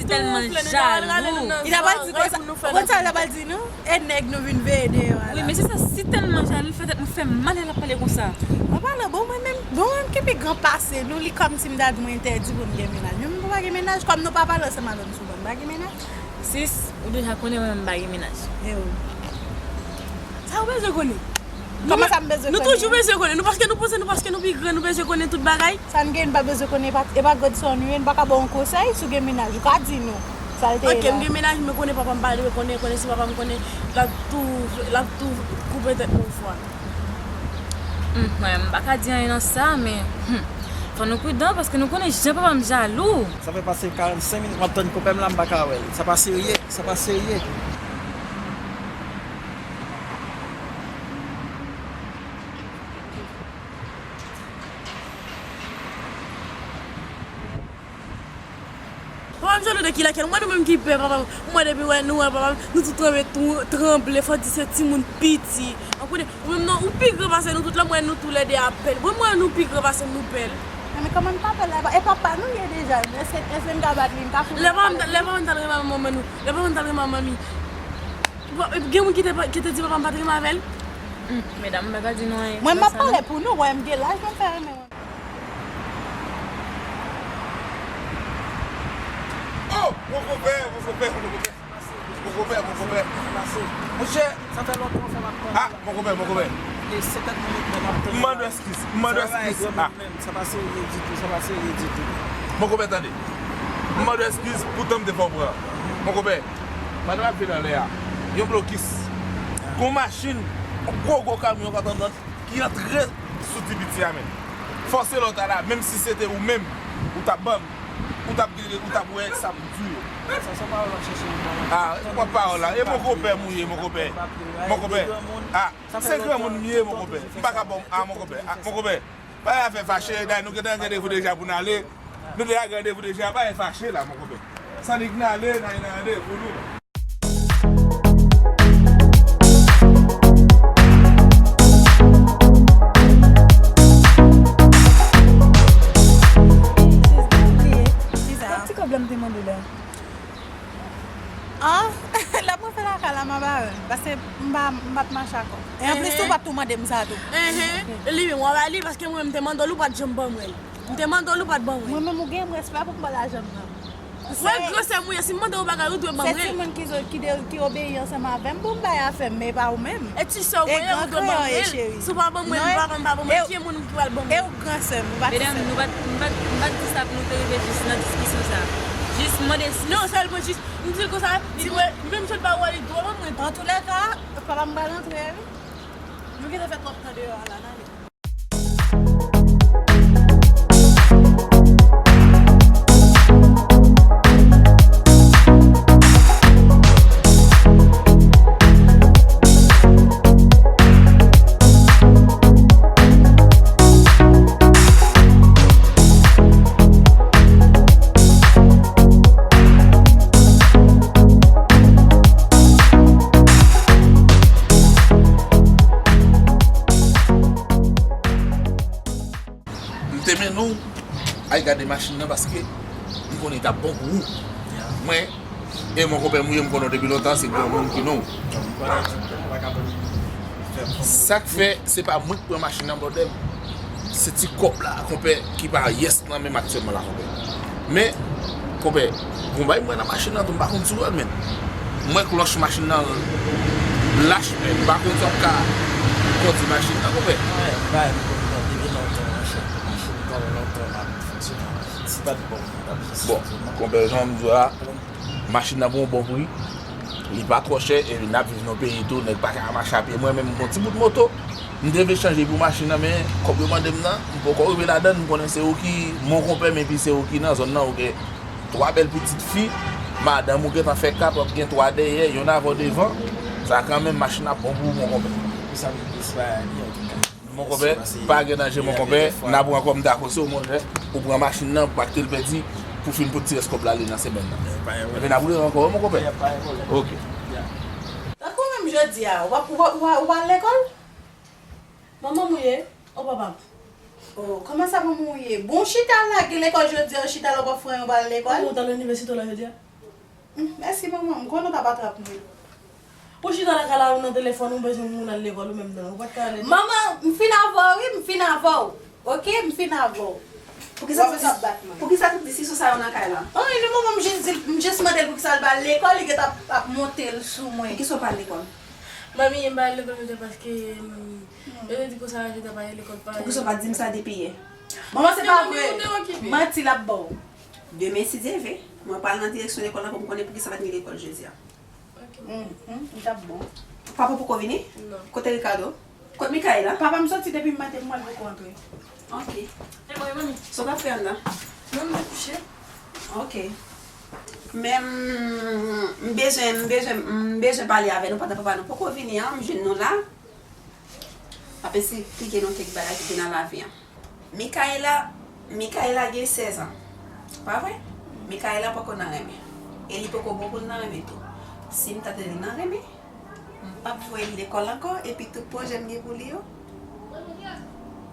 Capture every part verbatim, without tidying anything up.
tèlman jalou. Li ta pral di konsa, ou konn sa li ta pral di nou? E nèg nou vin veye deyò a la. Wi, men se sa, si tèlman jalou, li fè tèt mwen fè mal lè l ap pale konsa. An palan, bon, mwen menm, bon, mwen menm ki pi gran pase nou, li kòmsi m ta di mwen entèdi pou m gen mennaj. Men mwen pa gen mennaj, kòm nou pa pale ansanm avè m souvan, m pa gen mennaj. Sis, ou deja konnen mwen menm m pa gen mennaj. E ou? Sa ou bezwen konnen? Kòman sa m bezwen konnen? Nou toujou bezwen konnen. Nou paske nou panse nou paske nou pi gran, nou bezwen konnen tout bagay. Sa n gen, n pa bezwen konnen, e pa, e pa grandsè w nou ye, n pa ka ba w yon konsèy, si w gen mennaj, ou ka di nou. Sa l te ye la. Ok, m gen mennaj, men konnen papa m pa dwe konnen, konnen si papa m konnen, l ap tou, l ap tou koupe tèt mwen yon fwa. Hmm, mwen, m pa ka di anyen nan sa, men, hmm, fò nou pridan, paske nou konnen jan papa m jalou. Sa fè pase karannsenk minit m ap tann konpè m la, m pa ka wè l. Sa pa serye, sa pa serye. Papa m jalou de ki lakèl? Mwen nou menm ki pè, papa m. Mwen depi wè nou, wè papa m, nou tout tranble, tou, tranble, fò di se timoun piti. An konnen, ou menm non, ou pi gran pase nou tout la, mwen nou toulède apèn. Mwen, mwen nou pi gran pase nou pè. Men kòman n pa pè la? E papa nou ye deja. Èske, èske n ka bat li, n ka fout li? Lè papa m t al renmen manman nou, lè papa m t al renmen manmi. Gen moun ki te, ki te di papa m pa t renmen avè l? Hmm, medam, m pa ka di nou anyen. Mwen, m ap pale pou nou, wè, m gen laj, mwen fè renmen mwen. Oh, mon konpè, mon konpè, mon konpè. Mon konpè, mon konpè. Monchè. Sa fè lontan w fè m ap tann. Ah, mon konpè, mon konpè. E senkant minit mwen ap tann. M mande eskiz, m mande eskiz. Ah. Sa pa serye ditou, sa pa serye ditou. Mon konpè, tande. M mande eskiz pou tan m te fè w pran. Mon konpè, pandan m ap vin anlè a, yon blokis. Gon machin, yon gwo gwo kamyon ka tann ki antre sou ti piti a menm. Fòse lòt a la, menm si se te ou menm, ou t ap ban m, ou t ap gen, ou t ap wè sa pou di yo. Sa se pawòl w ap chèche pou mwen. Ah, se pa pawòl la. E mon konpè m ou ye, mon konpè. Mon konpè. Ah, se granmoun m ye, mon konpè. M pa ka ban w, ah, mon konpè. Ah, mon konpè. Pa gen afè fache, dayè nou gentan gen randevou deja pou n ale. Nou deja gen randevou deja, pa gen fache la, mon konpè. Sa nik n ale, n ale nan randevou nou. Sis, bliye. Kisa? Ti kòb la m te mande w la. Ah, lè mwen fè lakay la, m a ba yo. Paske m pa, m pa t mache ak kòb. E anplis tou, ou pa t tou mande m sa tou. Enhen. Li menm, w a ba li, paske mwen, m te mande w, ou pa t janm ban mwen l. M te mande w, ou pa t ban mwen l. Mwen menm, ou gen respè pou m ba lajan m nan. Wè, gran sè m ou ye, si m mande w bagay, ou dwe ban mwen l. Se timoun ki, ki, ki obeyi ansanm avè m pou m bay afè m, men e pa ou menm. E ti sè w mwen ye, ou dwe ban mwen l. Si w pa ban mwen l, papa m pa ban mwen l, ki moun ki pral ban mwen l? E ou gran sè m, ou pa ti sè m. Medam, nou pa t, m pa t, m pa t di sa pou nou te rive jis nan diskisyon sa. Jis mande eskiz. Non, sèlman jis, m di l konsa, li dwe, menm jan l pa wè, li dwe ban mwen tou. Antoulèka, papa m pral antre, wi. Nou gentan fè twòp tan deyò a la, n ale. M te mennen w al gade machin nan paske m konnen li t ap bon pou ou. Mwen, e mon konpè m ou ye, m konnen w depi lontan, se granmoun ki non w. Sa k fè, se pa mwen k pran machin nan, brother m. Se ti kòb la, konpè, ki pa yès nan men m aktyèlman la, konpè. Men, konpè, gon bagay m wè nan machin nan tou, m pa konn si w wè l, men. M wè klòch machin nan lach, men m pa konn si w ap ka kondui machin nan, konpè. Bagay m konn pran depi lontan, monchè. Machin m pran lontan, m ap fonksyone ak machin. Si pa t bon, m t ap jis fonksyone. Bon, konpè, jan m di w la, machin nan pou yon bon pri. Li pa twò chè, epi n ap viv nan yon peyi tou, nèg pa ka mache a pye. Mwen menm, m gon ti bout moto, m te vle chanje pou machin nan, men kòb yo mande m nan, m poko rive ladann, m konnen se ou ki mon konpè, men epi se ou ki nan zòn nan, ou gen twa bèl pitit fi, madanm ou gentan fè kat, w ap gen twa dèyè, yonn avè w devan, sa kanmenm, machin ap bon pou ou, mon konpè. Pou sa m plis pa ni antouka. Mon konpè, pa gen danje, mon konpè. N ap rankò, m dakò sou ou, monchè. Ou pran machin nan, ou pa kite l pèdi, pou fin pote ti rès kòb la ale nan semèn nan. Epi n ap rerankò, wi, mon konpè. Ok. Tankou menm jodi a, ou pa, ou pa, ou pa, ou pa al lekòl? Manman m ou ye, ou papa m? Oh, kòman sa manman w ye? Bon, chita la, gen lekòl jodi a, chita la, ou pa fè anyen, ou pa al lekòl? Ou t al inivèsite w la jodi a? Hmm, mèsi, manman. M konnen w t ap atrap mwen. Ou chita lakay la, ou nan telefòn, ou bezwen moun al lekòl, ou menm nan. Ou pa t ka ale. Manman, m fin avè w, wi, m fin avè w. Oke, m fin avè w. Poukisa w ap bat mwen? Poukisa tout disisyon sa yo nan kay la? Anyen non, manman, m jis di l, m jis mande l poukisa l pa al lekòl, li gentan ap, ap monte l sou mwen. Poukisa w pa al lekòl? Manmi, m pa al lekòl jodi a paske, mm, yo te di konsa, jodi a pa gen lekòl, pa gen. Poukisa w pa di m sa depi yè? Manman, se pa vre. Manti l ap ba w. Demen, si Dye vle, mwen pral nan direksyon lekòl la pou m konnen poukisa pa t gen lekòl jodi a. Ok. Mhm, li t ap bon. Papa poko vini? Non. Kote Ricardo? Kot Michaela? Papa m soti depi maten, m wè l poko antre. Ok. E mwen, manmi? Sa w t ap fè anndan? Non, m te kouche. Ok. Men m, m bezwen, m bezwen, m bezwen pale avè nou pandan papa nou poko vini an, m jwenn nou la. M ap esplike nou kèk bagay ki gen nan lavi an. Michaela, Michaela gen sèz an. Pa vre? Michaela poko nan renmen. E li poko bon pou l nan renmen tou. Si m ta tande li nan renmen, m p ap voye l lekòl ankò, epi tout pwojè m gen pou li yo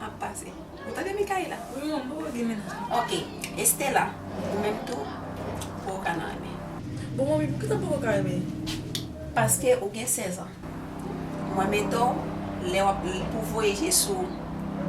ap pase. Ou tande, Michaela? Wi, manman, m poko gen mennaj. Ok. Estela, ou menm tou, ou poko ka nan renmen. Bon, manmi, poukisa m poko ka renmen? Paske ou gen sèz an. Mwen mete w, lè w ap, pou voye je sou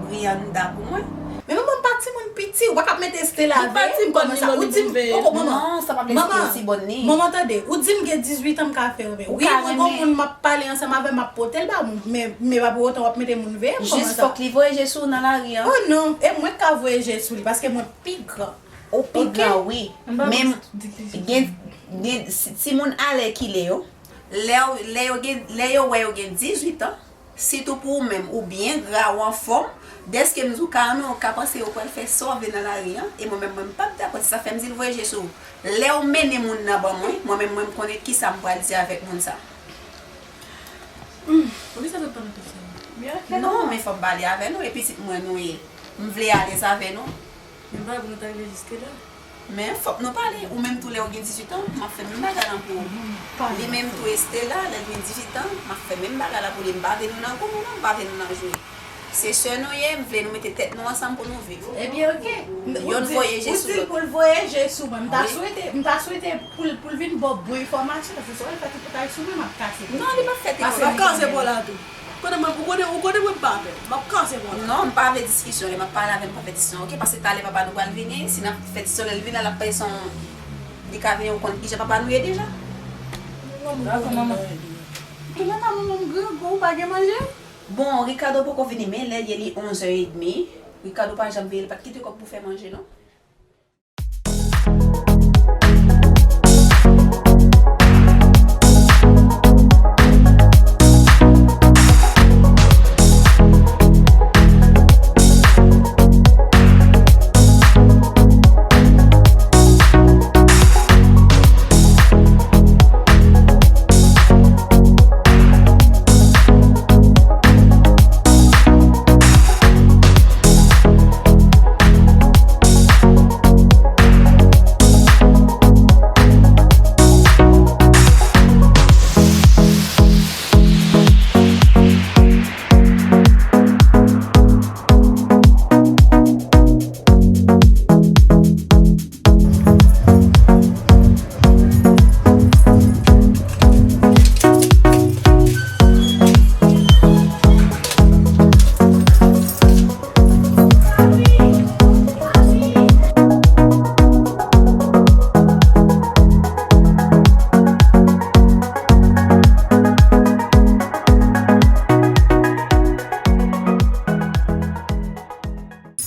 Brianda pou mwen. Men manman, m pa timoun piti, ou pa ka ap mete Estela avè m konsa. Ou di m, poko, manman. Non, sa pa vle di ke ou ti bòn ni. Manman, tande, ou di m gen dizuit an, m ka fè renmen. Wi, mwen gon moun m ap pale ansanm avè l, m ap pote l ba moun. Men, men pa pou otan w ap mete moun veye m konsa. Jis fòk li voye je sou ou nan lari an. Oh non, e mwen k ka voye je sou li, paske mwen pi gran. Ou pi gran, wi. Men gen, gen si, timoun alèkile yo, lè yo, lè yo gen, lè yo wè yo gen dizuit an, sitou pou ou menm, ou byen gra, ou anfòm, dèske m di w ka renmen, ou ka panse yo pral fè sa w vle nan lari an, e mwen menm, mwen m p ap dakò, se sa fè m di l voye je sou ou. Lè w mennen moun nan ban mwen, mwen menm, mwen m konnen kisa m pral di avèk moun sa. Hmm, poukisa w pa nan pèsonn? Non, men fò m pale avè nou, e pitit mwen nou ye. M vle alèz avè nou. Men m pa vle nou ta rive jiske la. Men fòk nou pale. Ou menm tou lè w gen dizuit an, m ap fè menm bagay lan pou ou. Li menm tou Estela, lè l gen dizuit an, m ap fè menm bagay la pou li. M pa vle nou nan goumen non, m pa vle nou nan jwe. Se sè nou ye, m vle nou mete tèt nou ansanm pou nou viv. Ebyen, oke. Yonn voye je sou lòt. Ou di l pou l voye je sou mwen. M ta swete, m ta swete pou l, pou l vin ba w bon enfòmasyon, paske si w al fè tripotay sou mwen, m ap kase tèt ou. Non, li p ap fè tripotay. M ap kase bò la tou. Konnen mwen, ou konnen, ou konnen mwen pa pè. M ap kase bò la. Non, m pa vle diskisyon. Lè m ap pale avè l, m pa vle diskisyon, oke? Paske talè papa nou pral vini, si n ap fè diskisyon, lè l vini la, l ap pale son, li ka vini, ou konn kijan papa nou ye deja. Dakò, manman. Kilè ta manman m grangou, ou pa gen manje? Bon, Ricardo poko vini, men lè l ye, li onzè edmi. Ricardo pa janm veye, li pa t kite kòb pou fè manje, non.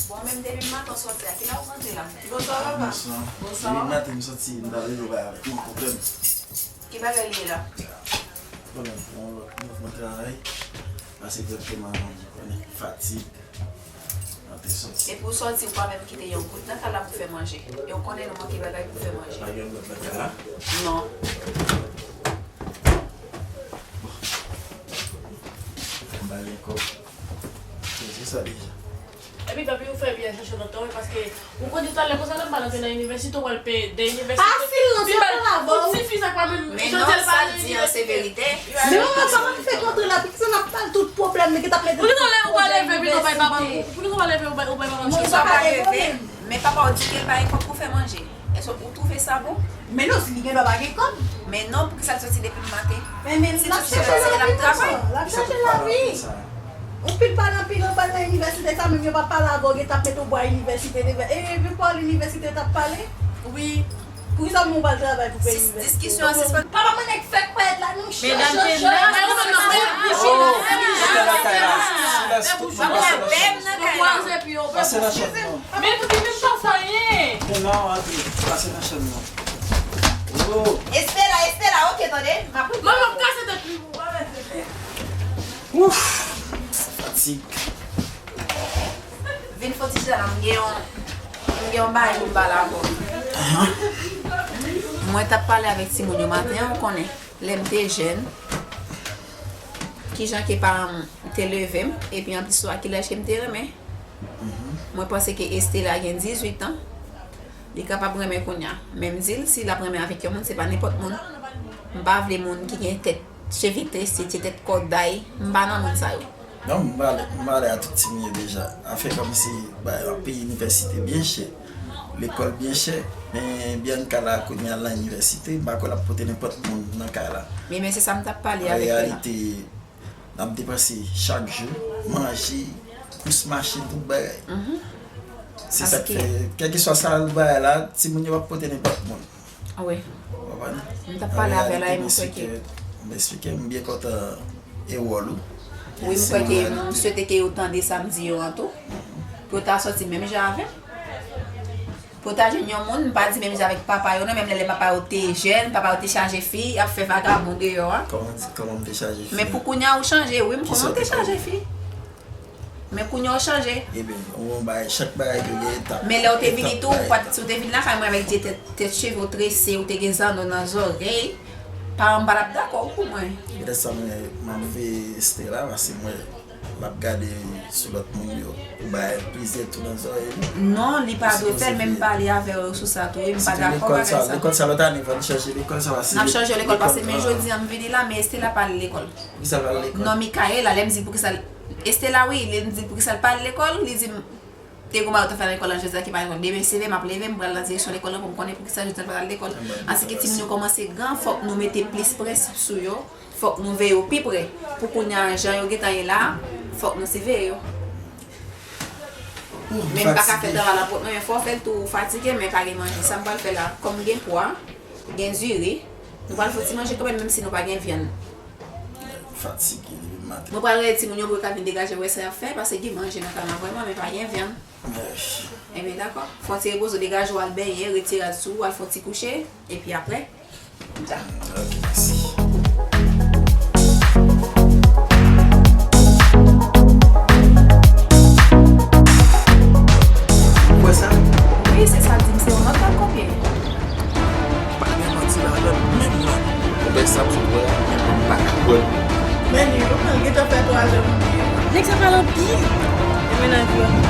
Bon, menm depi maten w sòti a, kilè w rantre la? Bonswa, papa. Bonswa. Bonswa, mama. Depi maten m sòti, m ta leve bay avèk mwen pwoblèm. Ki bagay li ye la? Pwoblèm pou yon lòt mouvman travay. Pase egzakteman, ou konnen, fatig. Mwen te sòti. Depi w sòti, ou pa menm kite yon gout nan kay la pou fè manje. E w konnen nou manke bagay pou fè manje. Pa gen lòt bagay la? Non. Bon. M ba li kòb. Se sa deja. Epi papi ou fè byen chèche lòt tan wi, paske ou konn di talè konsa lè m pral antre nan inivèsite, ou pral peye de inivèsite. Pa silans, yo pral avè w. Pou ti fi sa k pa menm. Men non, sa l di an se verite. Men manman, pa konn fè kontre la, poukisa n ap pale tout pwoblèm, men ki t ap mete tout pwoblèm inivèsite. Pou nou leve, ou pa leve, ou bay papa. Pou nou leve, ou bay papa. Non, ou pa ka leve. Men papa w di ke l pa gen kòb pou fè manje. Ou twouve sa bon? Men non, si li gen dwa pa gen kòb. Men non, poukisa l soti depi maten? Men, men, l ap chèche lavi, tonton. L ap chèche lavi. Ou pil pale anpil, ou pral nan inivèsite, sa menm yo pa pale avè w, yo t ap mete w bò a inivèsite, e, e, epi pa w inivèsite, yo t ap pale? Wi. Poukisa moun pral travay pou peye inivèsite? Diskisyon an sispann. Papa mwen nèg fèk pèt la, nou chèche. Medam, medam, medam. Oh, chita nan kay la. Silans, tout moun pase nan chanm. Pase nan chanm, non. Men pou ki menm pa sa ye. Non, non, antre. Pase nan chanm, non. Oh. Estela, Estela, ok, tande. M ap Mwen, mwen kase tèt li pou pa mèt. Ouf. Fatig. Vin fon ti chita la, m gen yon, m gen yon bagay pou m pale avè w. Mwen t ap pale avèk timoun yo maten an, ou konnen, lè m te jèn, kijan ke paran m te leve m, epi anplis swa kilès ke m te renmen. Mwen panse ke Estela gen dizuit an, li kapab renmen kounye a. Men m di l, si l ap renmen avèk yon moun, se pa nenpòt moun. M pa vle moun ki gen tèt cheve trese, ti tèt kòday, m pa nan moun sa yo. Non, m pale, m pale a tout timoun yo deja. Afè kòmsi, ba, peyi inivèsite byen chè. Lekòl byen chè. Men Bianca la kounye a l nan inivèsite, m pa kwè l ap pote nenpòt moun nan kay la. Men, men se sa m t ap pale An avèk li la. reyalite, n ap depanse chak jou, manje, kous machin, tout bagay. Se sa k Paske fè, kèlkeswa sa l bagay la, timoun yo p ap pote nenpòt moun. Wi. Ou konprann? M t ap pale avè l la, e m kwè ke M eksplike, m byen kontan e wòl ou. Wi, m kwè ke m swete ke yo tande sa m di yo an tou. Pou yo ta sòti menm jan avè m. Pou yo ta jwenn yon moun, m pa di menm jan avèk papa yo, non, menm lè, lè papa yo te jèn, papa yo te chaje fi, y ap fè vagabon deyò a. Kòman, kòman m te chaje fi? Men pou kounye a, ou chanje, wi, m konnen ou te chaje fi. Men kounye a, ou chanje. Ebyen, ou yon bagay, chak bagay yo gen etap. Men lè w te vini tou, ou pa t, si w te vin lakay mwen avèk de tèt, tèt cheve w trese, ou te gen zanno nan zòrèy, paran m pa t ap dakò pou mwen. Petèt sa mwen, m ap veye Estela, paske mwen, m ap gade sou lòt moun yo, ou bay plizyè tou nan zòrèy li. Non, li pa dwe fè l, men m pale avè w sou sa tou, wi, m pa dakò bagay sa. Lekòl sa, lòt ane, fò n chanje lekòl sa, paske N ap chanje lekòl, paske men jodi a m vini la, men Estela pa al lekòl. Poukisa l pa al lekòl? Non, Mikaela, lè m di l poukisa l, Estela, wi, lè m di l poukisa l pa al lekòl, li di m, te gon bagay yo te fè nan lekòl la jodi a ki pa gen kont. Demen se lè m ap leve, m pral nan direksyon lekòl lan pou m konnen poukisa jodi a l pa t al lekòl. Paske timoun yo kòmanse gran, fòk nou mete plis prensip sou yo, fòk nou veye yo pi pre. Pou kounye a, jan yo gentan ye la, fòk nou siveye yo. Men m pa ka fè travay la pou, men fò w fè l tou, ou fatige, men pa gen manje. Sa m pral fè la, kòm gen pwa, gen diri, nou pral fè yon ti manje kanmenm, menm si nou pa gen vyann. Fatige depi maten. Mwen pral rele timoun yo pou yo ka vin degaje wè sa y ap fè, paske gen manje nan kay la vrèman, men pa gen vyann. Ebyen, dakò. Fè yon ti repoze w, degaje w, al benyen, retire rad sou ou, al fè yon ti kouche, epi apre, m ta. Ok, mèsi. Ou kwè sa? Wi, se sa l di m, se yon nòt l ap kopye. Pa gen manti ladan l menm nan. Konpè sa m sot wè a, menm mwen m pa ka kwè l. Men li, yo pral gentan fè twa zè maten. Nèg sa pral anpil. E mennaj ou a?